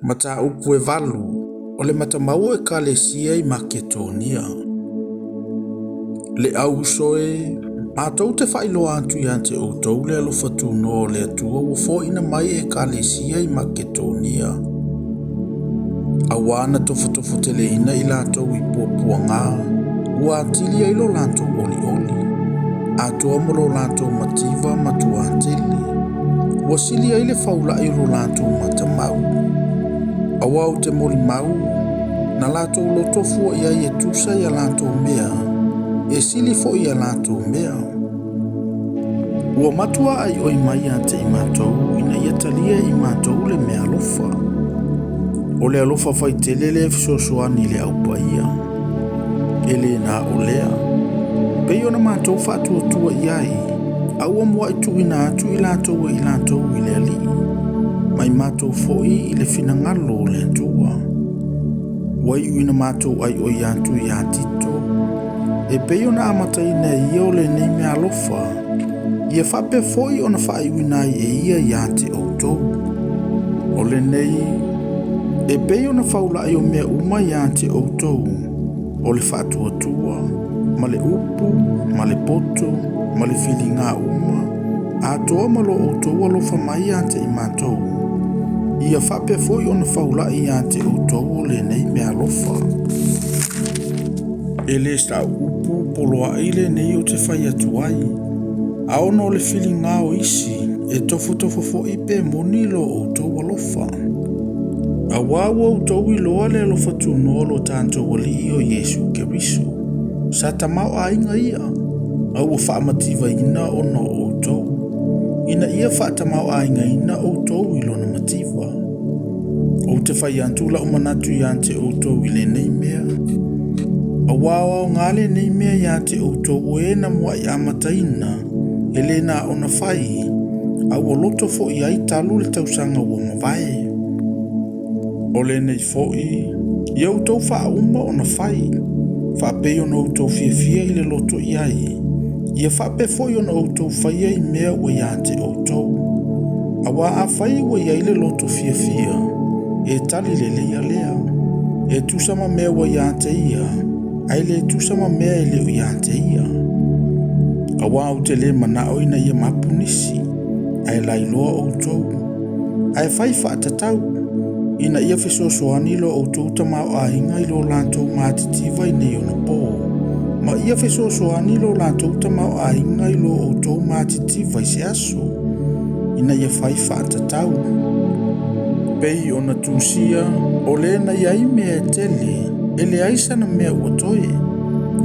Mataupu e valu o le matamau o Ekalesia i Maketonia. Le au uso e, matou te faailoa atu ia te outou le alofa tunoa o le Atua ua foaiina mai e Ekalesia i Maketonia. Auā na tofotofoteleina i latou i puapuagā, ua atili ai lo latou olioli, atoa ma lo latou mativa matuā tele, ua sili ai le faula'i o lo latou matamau. Auā ou te molimau, na latou loto fua i ai e tusa i a latou mea, e sili foi i a latou mea. Ua matua aioi mai ia te i matou ina ia talia e i matou le meaalofa. O le alofa faitele lea e fesoasoani i le Au Paia. E le na o lea. Pei ona matou faatuatua i ai, a ua muai tuuina atu i latou e i latou i le Alii, ma i matou foi i le finagalo o le Atua. Ua iu ina matou aioi atu iā Tito, e pei ona amataina e ia o lenei meaalofa, ia faapea foi ona faaiuina ai e ia iā te outou. O lenei, e pei ona faula'i o mea uma iā te outou, o le faatuatua, ma le upu, ma le poto, ma le filiga uma, atoa ma lo outou alofa mai ia te i matou, ia faapea foi ona faula'i ia te outou o lenei meaalofa. E le sa'u upu poloa'i lenei ou te fai atu ai, a ona o le filiga o isi, e tofotofo foi pe moni lo outou alofa. Auā ua outou iloa le alofa tunoa o lo tatou Alii o Iesu Keriso, sa tamaoaiga ia, a ua faamativaina ona o outou, ina ia faatamaoaigaina outou i lona mativa. Ou te fai atu lau manatu iā te outou i lenei mea, auā o aoga lenei mea iā te outou o e na muai amataina, e le na ona fai, a ua loto foi ai talu le tausaga ua mavae. O lenei foi, ia outou faauma ona fai, faapei ona outou fiafia i le loto i ai, ia faapea foi ona outou faia i mea ua iā te outou. Auā afai ua i ai le loto fiafia, e tali leleia lea, e tusa ma mea ua iā te ia, ae le tusa ma mea e le o iā te ia. Auā ou te le manao ina ia mapu nisi, ae lailoa outou, ae fai faatatau, ina ia fesoasoani lo outou tamaoaiga i lo latou matitiva i nei ona pō, ma ia fesoasoani lo latou tamaoaiga i lo outou matitiva i se aso, ina ia fai faatatau. Pei ona tusia, o le na i ai mea e tele, e leai sana mea ua toe.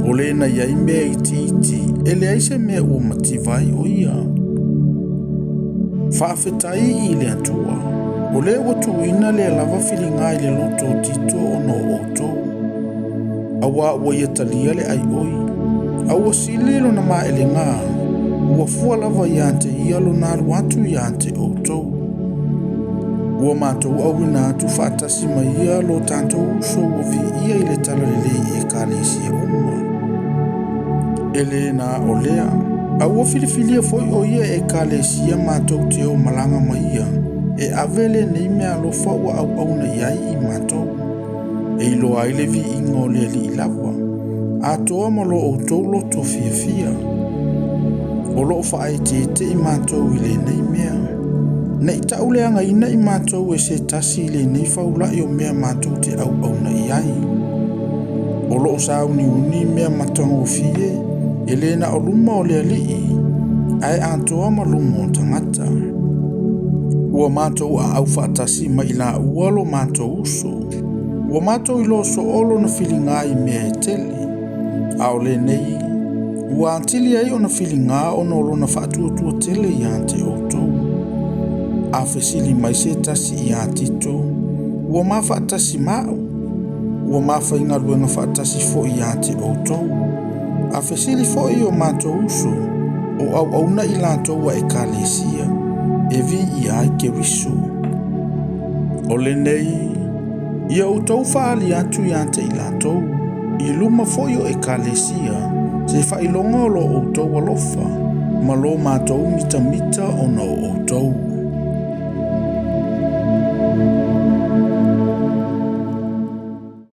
O le na i ai mea itiiti, e leai se mea ua mativa ai o ia. Faafetai i le Atua, o lea ua tuuina lea lava filiga i le loto o Tito ona o outou. Auā ua ia talia le aioi, a ua sili lona maelegā, ua fua lava iā te ia lona alu atu iā te outou. Ua matou auina atu faatasi ma ia lo tatou uso ua viia i le talalelei i Ekalesia uma. E le na o lea, a ua filifilia foi o ia e Ekalesia matou te o malaga ma ia, e ave lenei meaalofa ua auauna i ai i matou, e iloa ai le viiga o le Alii lava, atoa ma lo outou loto fiafia. O lo o faaeteete i matou i lenei mea, ne i tauleagaina i matou e se tasi i lenei faula'i o mea matou te auauna i ai. O lo o sauniuni mea matagofie, e le na o luma o le Alii, ae atoa ma luma o tagata. Ua matou aau faatasi ma i laua lo matou uso. Ua matou iloa soo lona filiga i mea e tele, a o lenei, ua atili ai ona filiga ona o lona faatuatua tele iā te outou. A fesili mai se tasi iā Tito, ua ma faatasi ma au, ua ma faigaluega faatasi foi iā te outou. A fesili foi o matou uso, o auauna i latou a Ekalesia, e viia ai Keriso. O lenei, ia outou faaali atu iā te i latou, i luma foi o Ekalesia, se faailoga o lo outou alofa, ma lo matou mitamita ona o outou.